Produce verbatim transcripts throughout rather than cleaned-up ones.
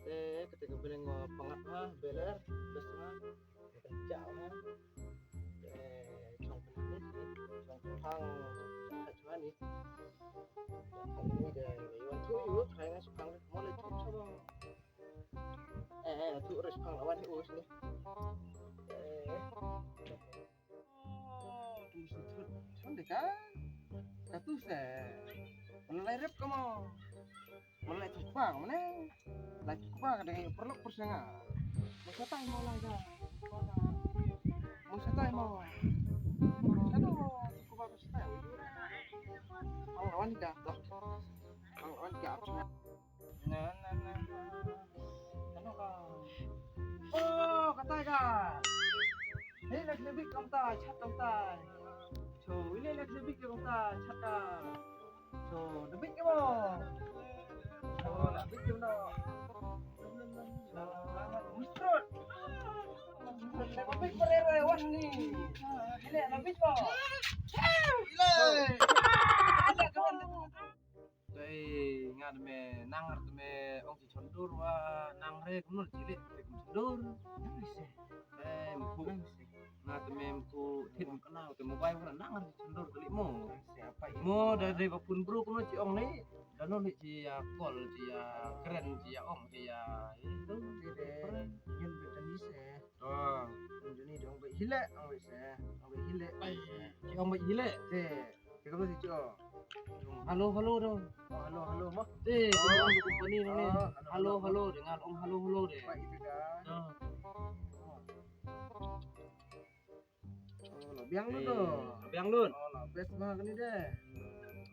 Te kata ka bneng, uh, Pangap ha, Bel Air, best ha. Ka jauh ha. Te chong pynhang ni, chong pynhang ha chwa ni. Chong pynhang ni de, wan tu yu, try nga chong pynhang mo le tu chwa. Eh, eh, tu res pynhang lawan ni us ni. Eh. Oh, tu mesti tu. Chon de ka. Ka tu se. Mana lai rep ka mo. Mana lai tu ba mana. Lai tu ba ka dengan perlu persanga. Masa tai mo lai ka. Masa tai mo. Aduh, tu ba masa tai. Ang lawan ka. Ang lawan ka. Na, na, na, na. Ano ka? Oh, katay ka. Hey, naglibig ka mata, chat ka mata. So, ile naglibig ka mata, chat ka. So, libig ka mo. So, libig ka mo. Mustro. Libig pa rin, rin, wan ni. Ile, libig mo. Ile. Ah, ada kawan. Te nga te me nang te me ong chi chondur wa nang re kumno chi le te kum chondur. Te mku nga te me mku thit mkna te mobile wa nang re chondur te le mo. Mo da de ba pun bru kumno chi ong le. Da no le chi ya call chi ya kren chi ya ong chi ya. Itu chi de. Yun be tani se. Oh. Yun juni de ong be hile ong be se. Ong be hile. Chi ong be hile. Te. Te ka ba si cho. Hello, hello dong. Oh, hello, hello mo. Te, oh, company no ne. Oh, hello, hello, hello, hello de ngan ong hello, hello de. Ba ite ka. Oh. Oh, la biang lu do. Biang lu. Oh, la best ma kani de.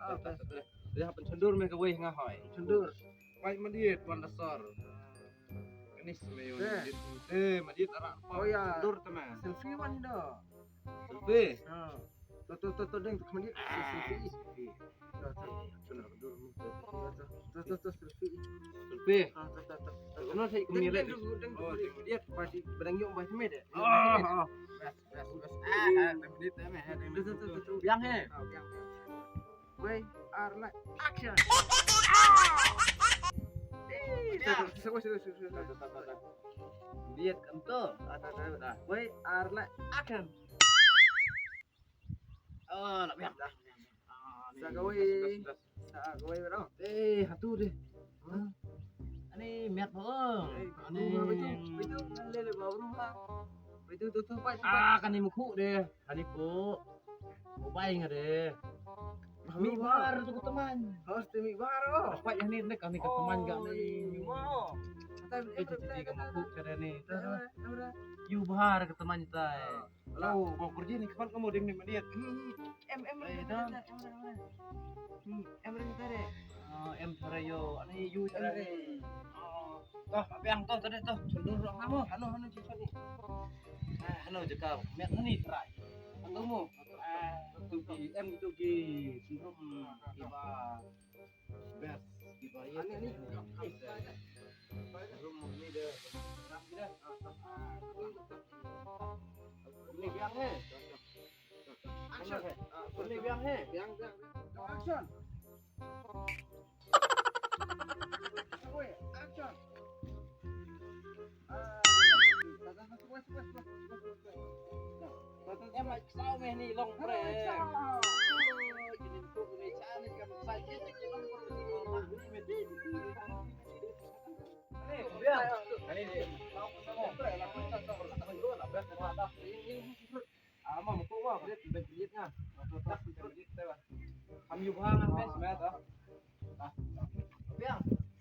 Ah, best. Dah pen chondur me ka wei nga hoi. Chondur. Bai ma diet wan da sor. Kani smeyo. Eh, ma diet ara. Oh ya. Chondur te me. Selfie wan do. Selfie. Ha. To to to to deng to kmani. Selfie. To to to selfie. Selfie. Ha to to to. Kano thai kmani le. Deng deng deng. Ba di badang yung ba me de. Ah. Bas bas bas. Ah, deng ni te me. To to to to. Biang he. Ah, biang. Wei, ar, la, action. Eh, dah, dah, dah, dah, dah, dah. Lihat kan tu. Dah, dah, dah, dah. Wei, ar, la, action. Oh, nak biar dah. Ah, ni. Sa kawei. Sa kawei, bro. Eh, satu deh. Hah? Ani miat ba ong. Eh, ani. Betul, betul. Lele ba bro ha. Betul, betul, betul. Ah, kani mukhu deh. Kani pu. Mobile nga de. Mih bar tu ka teman. Hos te mih bar oh. Dapat yang ni ne kami ka teman ga ni. Wow. Eh, jadi ka mabuk ka de ni. Yu bar ka teman tai. Lo, bang kerja ni kapan kamu ding ni mandiat. Em em em em em. Em em tare. Em tare yo. Ani yu tare. Toh, abiang toh tadi toh. Sendur ro kamu. Hanu hanu cucuk ni. Hanu jaka. Miat ni try. Antu mu. Ah, tu ki em tu ki sindrom kiba best kiba ye. Ani ni. Sindrom ni de. Ni biang he. Action. Ni biang he. Biang biang. Action. Weh, action. Ah,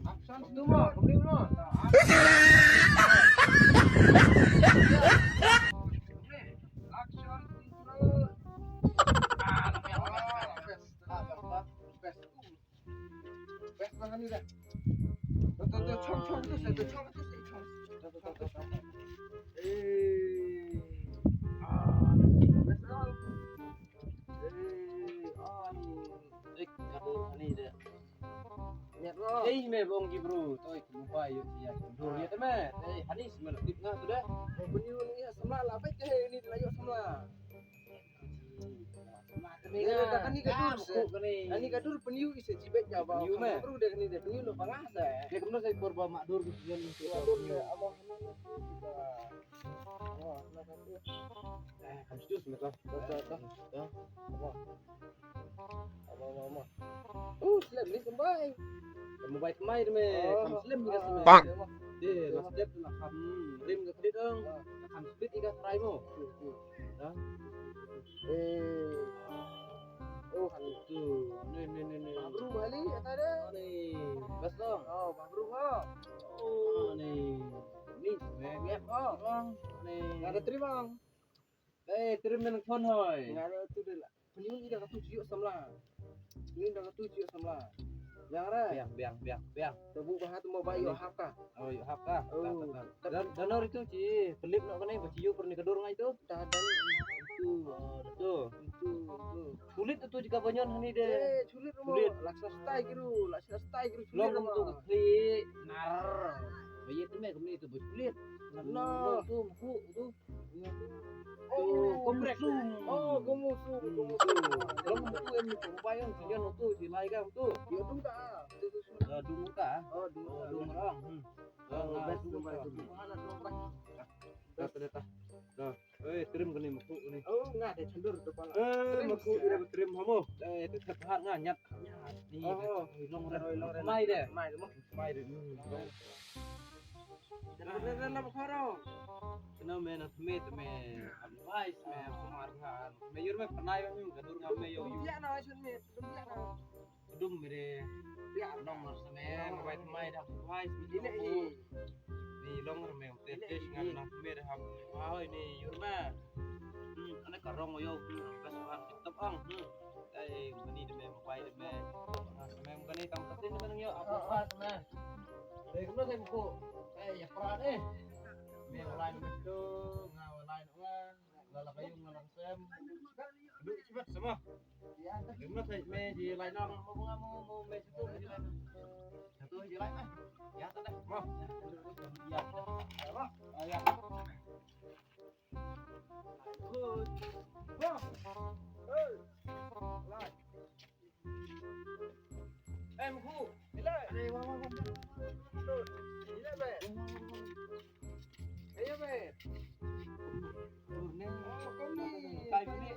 Action, tu mo, kau ni mo. Action, intro. Ah, best, best, best. Best banget ni dah. Tuh, tuh, tuh, chong, chong, tuh, tuh, chong, tuh, tuh, chong. Tuh, tuh, tuh, tuh, tuh. Eh. Ah, best banget. Eh, ah, ni. Eh, aduh, ni dah. Miat lo. Eh, me bong ki bro. Toi, ki muka yo ya. Dur ya teme. Eh, hanis me tip na tu dah. Buni ni ya sama lah, baik ke ni la yo sama. Sama tu Ni da kani ka dur se. Ani ka dur pynïu ise jibet nya ba. Pynïu me. Bru da kani da pynïu lo banga se. Dia kumno sa por ba mak dur ku sian ni. Dur da amo. Amo na ka tu. Eh, kam situs me ka. Ka ka. Amo. Amo amo amo. Uh, slem ni kumbai. Kumbai kumbai me. Kam slem ni ka slem. Bang. Dei la step la kam rim ka kredit ong. Kam speed i ka try mo. Ha? Eh. Oh, tu. Ni ni ni ni. Baru balik ya tadi. Ni. Bas dong. Oh, baru ha. Oh, ni. Ni me ngep ha. Ni. Ada terima. Eh, terima nang phone hoi. Ada tu deh lah. Pynïu ïa da katu jiu samla. Pynïu da katu jiu samla. Biang re. Biang biang biang biang. Tabu bahat mo ba ïoh hap ka. Oh, ïoh hap ka. Dan dan itu ci pelip nok kane ba ci ïoh perni kedur ngai tu. Dah dan itu. Oh, tu. Itu itu. Sulit tu jika banyon hani de. Eh, sulit mo. Laksa stai kiru, laksa stai kiru. Long tu kli nar. Bayi tu me kemni tu sulit. Nah, tu buku tu. Oh, komprek. Oh, gomusum, gomusum. Kalau buku yang itu bayang sih yang itu di lai kan tu. Ya dung ta. Tu tu. Ya dung ta. Oh, dung ta. Dung orang. Hmm. Oh, best dung ta. Mana dung ta? Dah dah dah. Dah. Eh, trim kene maku ni. Oh, nga de chandur tu pala. Eh, maku ira trim hamo. Eh, tu thahat nga nyat. Ni. Oh, long ren. Mai de. Mai de. Mai de. Dah dah dah dah. Kena me na me me advice me kumar khan. Me yur me panai me ka dur ngam me yo. Ya na chun me, ya na. Dum me re. Ya nong me bai mai da advice me. Ni long me te te ngan na me da hap. Wah ni yur me. Hmm, ane ka rong yo. Ka suan tap ang. Hmm. Ai, mani de me, mobile de me. Nga semeng mani tam katin de me nang yo, apa apa semeng. Dei kumno dei buku. Eh, ya peran eh. Me online me tu, nga online nga. Nga la kayu nga lang sem. Duk sibat semua. Dei kumno dei me di line nang mo nga mo mo me situ di line. Satu di line ah. Ya tu deh. Mo. Ya. Mo. Ah, ya. Good. Mo. Hey. Line. Em khu. Ile. Ile be. Ile be. Oh, kau ni. Kai ni.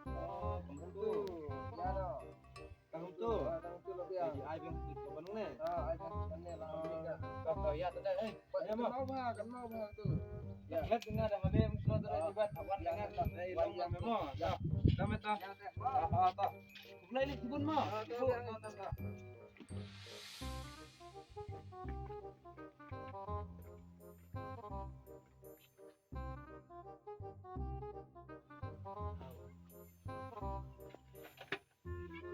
Oh, kau tu. Ya dah. Tang tu. Ah, tang tu lebih ah. Ai biang tu ka ban ne. Ah, ai biang tu ne lah. Ka ka ya tu deh. Eh, ya mo. Kan mau bah, kan mau bah tu. Ya. Ngat tengah dah habis musuh tu dah jibat. Awan tengah dah. Eh, long dah memo. Ya. Dah meta. Ya, ya. Ah, ah, tak. Mulai ni kebun mo. Ah, tak, tak, tak, tak.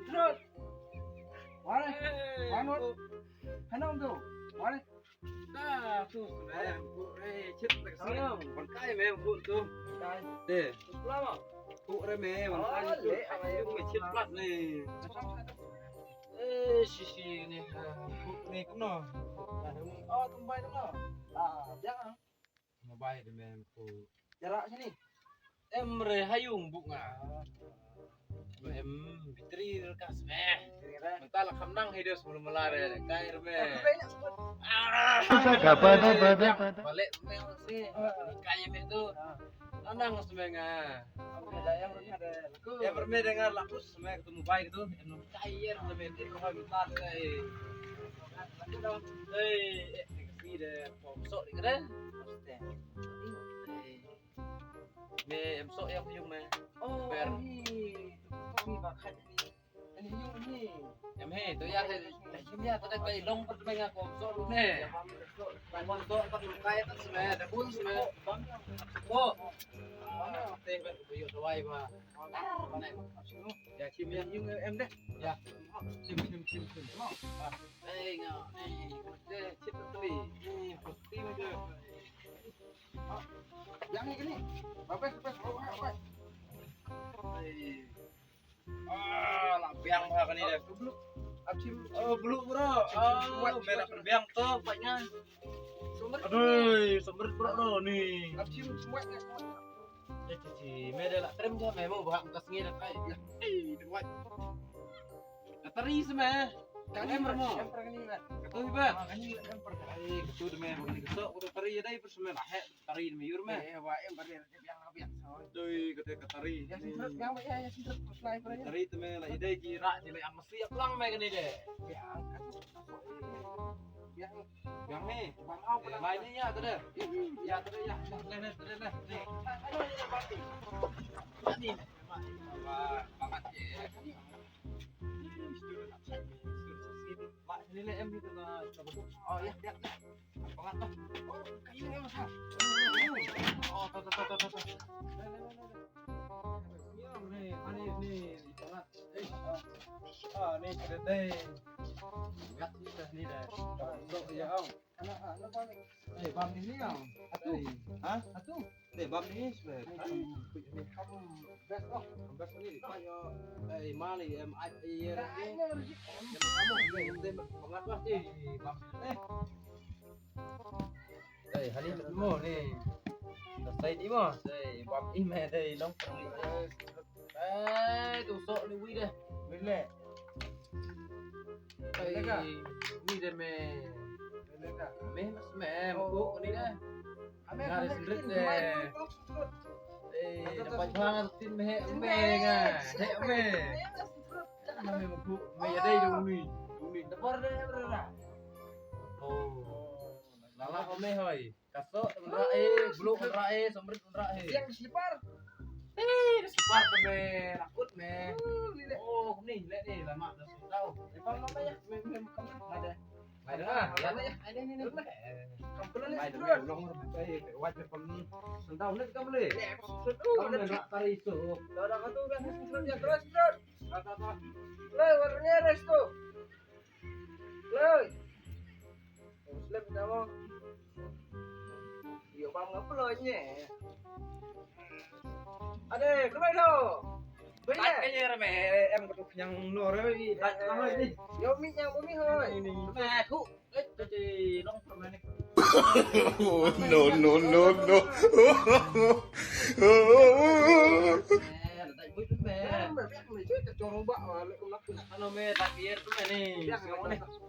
Terus. Wale. Manut. Hanam tu. Wale. Dah tu. Mem, ku re chit tak sayang. Kon kai mem ku tu. Kai. Deh. Lama. Ku re mem. Kon kai tu. Ayu me chit plat ni. Eh, sisi ni. Ku ni kuno. Oh, tumbai kuno. Ah, jangan. Mobile de mem ku. Jarak sini. Em re hayung buk nga. Em bitri rekas meh. Mentah lah kam nang hidup sebelum melar ya. Kair meh. Ah. Balik meh sih. Kair meh tu. Anang semeh nga. Em re meh dengar lapus semeh tu mobile tu. Em kair meh tu kau mentah kai. Hei, eh, ni de pom sok ni kena. Me em sok yang yung me. Oh, ber. Ni ba khat ni. Ni yung ni. Em he, tu ya ke. Yung ya tu dah kai long per me nga pom sok lu ne. Pom sok per kai tak semeh, dah pun semeh. Oh. Tengok tu yuk dawai ba. Ya, chim ya, yung em deh. Ya. Chim, chim, chim, chim. Eh, nga, eh, eh, chip tu ni. Eh, pasti macam. Yang ni kini. Bapak, bapak, bapak, bapak. Eh. Ah, lah biang bah kani deh. Belum. Achim, oh, belum bro. Oh, merah biang tu banyak. Aduh, sumber bro ni. Achim, semua ni, semua. Te te te, me de la trem ja me mo, ba ka sngi da kai. Ya. Ei, deng wai. Ka tari se me. Ka em mo. Em per kani me. Ka tu ba. Ah, kani em per kani. Ei, ka tu de me, ba kani ka so, ka tari ya dai per se me la he, tari de me yur me. Eh, ba em per de biang biang. Doi, ka te ka tari. Ya sendrot biang ba ya, ya sendrot, kus lai per ya. Tari te me la idai ji ra ji la am mesti ya pelang me kani de. Biang ka tu. Biang. Biang ni. Bang au pernah. Lai ni ya, tu deh. Ya, tu deh ya. Le, le, le, le. Ni. Ni. Ni. Mak, mak, mak, eh. Mak, sini le, em, gitu lah. Oh, ya, ya. Mak, oh, kayu ni, Mak. Oh, tu, tu, tu, tu, tu. Le, le, le, le, le. Ni, ni, ni, ni, Mak. Eh, ah, ni, kedai. Ya, ni dah, ni dah. Masuk ya, au. Anak, anak balik. Eh, bam ini ya. Atu. Eh, ha? Atu. Eh, bam ini sudah. Bam best, oh. Best ini, Pak, ya. Eh, mali, em, ai, iya, eh. Em, kamu, eh, em, pengat lah, eh, bam, eh. Eh, hani mo ni. Sai ni mo, sai bam ini, eh, dai long. Eh, tu sok ni wi deh. Wi le. Ai, ni de me. Me mas me, oh, ko ni de. Ame nga de sendrit de. Eh, dapat jual tin me, me nga. He me. Ame me bu, me ya dai dong ni. Dong ni. Dapur de berapa? Oh. Lala ome hoi. Kaso, unra eh, blue unra eh, somrit unra eh. Yang slipar. Eh, slipar tu me, rakut me. Oh, ni le. Oh, ni le ni, lama dah sundau. Slipar lama ya, me, me, kamu ada. Ada, ada, ada ni, ni. Kamu pernah ni sundau? Long, eh, wajib kamu sundau ni kamu le. Sundau, ada nak tari tu. Dah, dah, tu kan sundau ya, terus, terus. Kata, kata. Le, warnanya res tu. Loi. Muslim kamu. Yo bang apa lo nye? Ade, kemai lo. Beli. Tak kaya rame em ketuk yang nore. Tak kaya ni. Yo mi yang bumi hoi. Ini. Aku. Eh, jadi long permen. Oh, no, no, no, no. Eh, tak buat tu me. Ano me, tak biar tu me ni.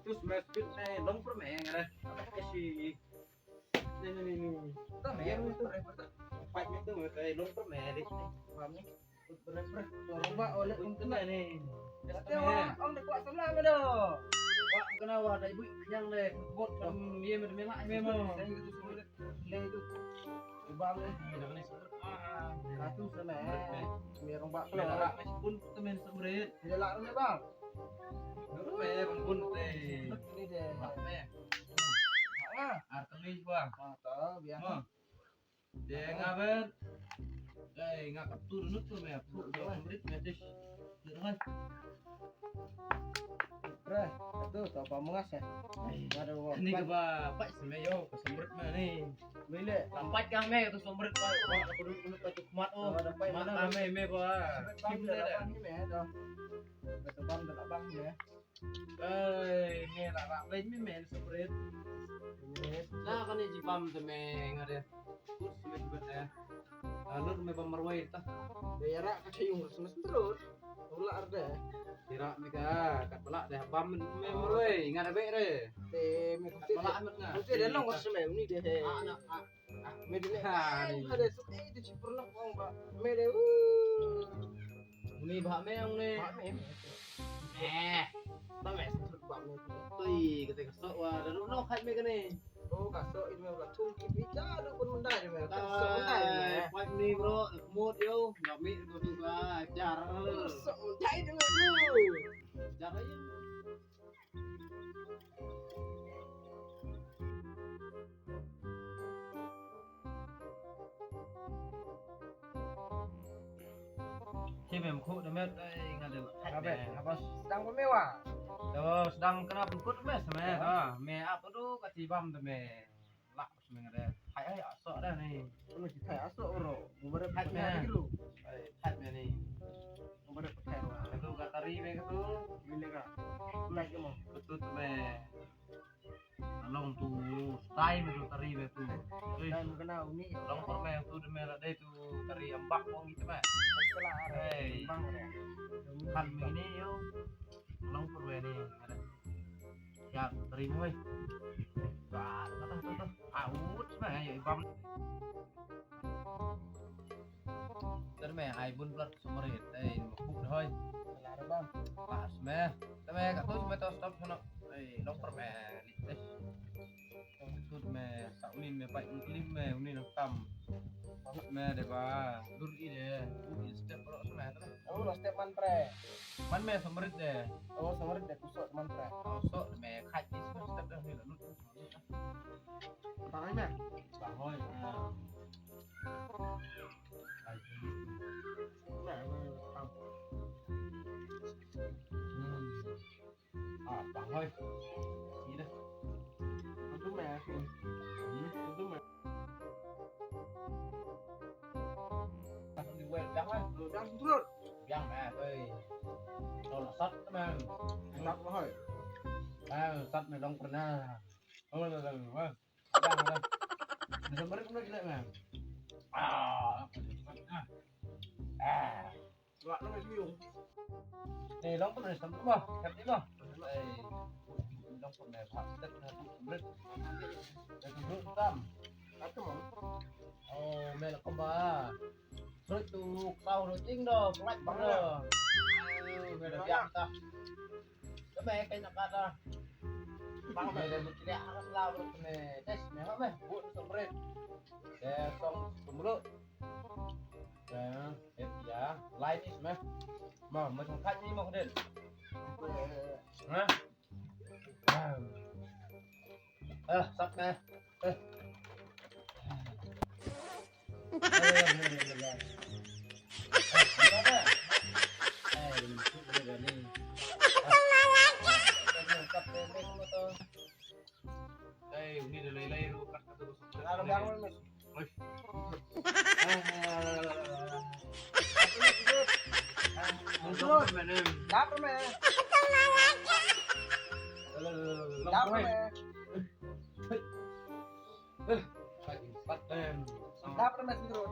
Terus me speed me long permen ngare. Kasi. Ni, ni, ni, ni. Tak biar tu. Fight me tu me long permen ni. Paham ni? Ber, ber, ber. Orang ba oleh pun kena ni. Kata orang, orang dah kuat sama ke dah. Wah, kena wah, dah ibu yang le, bot kan ye me me lah me mo. Yang itu semua le, yang itu. Ibang le. Dah kena semua. Ah, satu sana. Me orang ba kena lah. Me pun temen semrit. Dia lah me bang. Dur me pun te. Ini deh. Ba me. Ah, arteli bang. Ah, tahu biasa. Te nga bet. Dai nga ka tur nut tu me, tu me tis. Pre, tu to pa mengas ya. Nga da wa. Ni ka ba pat se me yo ka somrit me ni. Bile. Lampat kang me tu somrit pa. Wa ka dut nut ka tu khmat o. Mana me me ba. Kim le da. Ni me da. Ka tu bam da bam me. Ei, me la rak lei me men somrit. Na kane jibam te me ngare. Kut me jibam te. Alur me bam marwai ta. Be rak ka chayung ras mes terus. Ula arde. Ira me ka kat bala de bam me marwai ngare be re. Te me kat bala me nga. Te de long ras me ni de he. Ana. Medine. Ha, ni. Ada suk eh di chipur nok ong ba. Mede. Ni ba me ong ni. Ba me. Eh. Ba me suk ba me. Tui kata ka sok wa da no khat me kane. Oh ka sok ini me ba thung ki bi ja do pun mendai me. Ka sok mendai me. Fight ni bro, mut yo. Ngami tu tu ba jar. Sok mendai de me. Jar aja. Ki mem khu de met ai nga de. Nga be, nga bos. Sdang ko me wa. Yo, sdang kena pengkut me se me. Ha, me ap tu ka ti bam de me. Lak se me nga de. Hai ai aso de ni. Unu ki thai aso ro. Mu bare hai me. Hai me ni. Mu bare pakai ro. Ka tu ka tari me ka tu. Mile ka. Lai ke mo. Ka tu tu me. Long tu style me tu tari me tu. Style me kena uni. Long tu Me tu de me la dei tu tari ambak wong gitu me. Hey. Kan me ini yo. Long pur we ni. Ya, tari me. Wah, tu tu tu. Aut me yo ibam. Ter me ai bun plat sumrit. Hey, mukuk doi. Lar bang. Pas me. Ter me ka tu me to stop sono. Hey, long pur me. Lit deh. Tut me, sa unin me, pai unin me, unin nang tam. Tut me de ba, dur i de, dur i step ro me, tut. Oh, lo step man pre. Man me, sumrit de. Oh, sumrit de, kusok man pre. Oh, sok me, khaj i step de, ni la lut. Bang ai me. Bang hoi. Ah. Ai. Me, me, tam. Hmm. Ah, bang hoi. Sini dah. Untung meh. Hmm, untung meh. Untung meh. Jangan, jangan terus. Jangan, eh, oi. Kalau sat, man. Sat, hoi. Eh, sat, man, dong pernah. Oh, dah, dah, dah. Dah, dah. Dah, dah, dah, dah. Ah, ah. Wah, nang biu. Eh, long pun ada sambal bah. Kat ni bah. Eh, long pun ada bah. Tet na tu sambal. Dah tu belum tam. Apa mau? Oh, mel ko ba. Soi tu kau lo jing do, kelat ba do. Oh, mel biang ta. Kame kai nak kata. Bang mel mutilia aras la bro kame. Tes me ha me. Bu tu sambal. Tes song sambal. Ya, ya, lain ni meh. Mo, mo sangkat ni mo din. Ha? Ah, sat meh. Eh. Hey, uni da lai lai ru kat kata ko. Alo bang. Oi. Mundur. Dap me. Dap me. Dap me sendrut.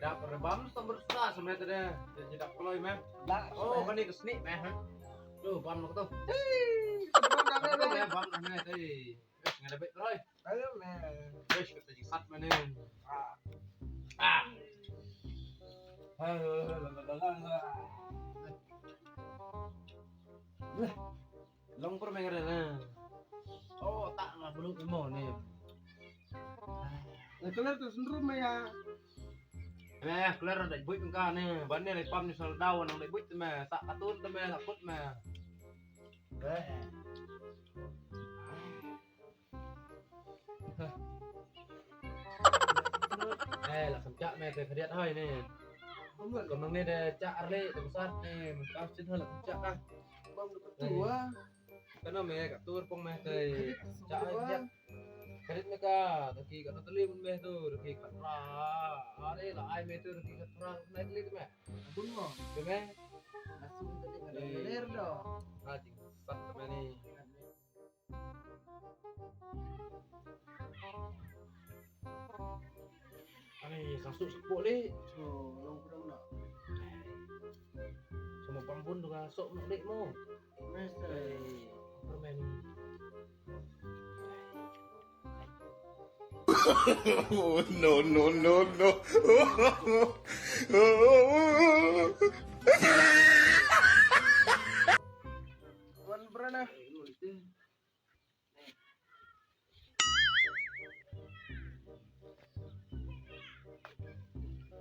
Dap rebam sambut sa semet de. Jadi dap keloi me. Oh, kani kesni me. Tu bam lo tu. Hei, bam dah me. Bam dah me tadi. Ngadep terus. Ayo, man. Wes, kata jikat mana? Ah. Ah. Long per mengre na. Oh, tak lah belum imo ni. Nah, kelar tu sendrum ya. Eh, kelar dah buit engka ni. Ban ni pam ni sal daw nang buit me. Tak katun te me, tak kut me. Eh. Eh, la kynjah me te khriat hoi ne. Kumno ne de chah arli de sat ne, kam chin hoi la kynjah ka. Bam de tua. Kano me ka tur pong me te chah khriat. Khriat me ka, ta ki ka tali me tu, ta ki ka tra. Are la ai me tu, ta ki ka tra, me tali me. Bun mo. Te me. Asu tali ka ler do. Ha, jing sat me ni. Ani, sang suk sepuk li. So, long kurang nak. Sama pampun tu kan sok nak dik mo. Mesti. Permen. No, no, no, no. Wan berana.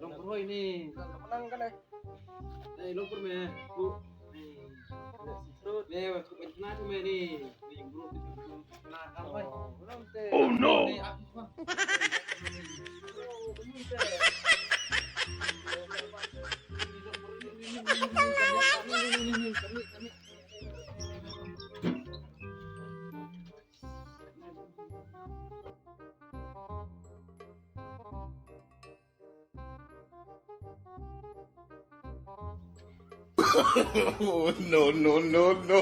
Long perhoi ni. Menang kan eh? Eh, long per me. Bu. Ni. Ni, aku main kena tu me ni. Ni, bro, kita kena kawan. Oh no. Ni, aku. Oh, no, no, no, no.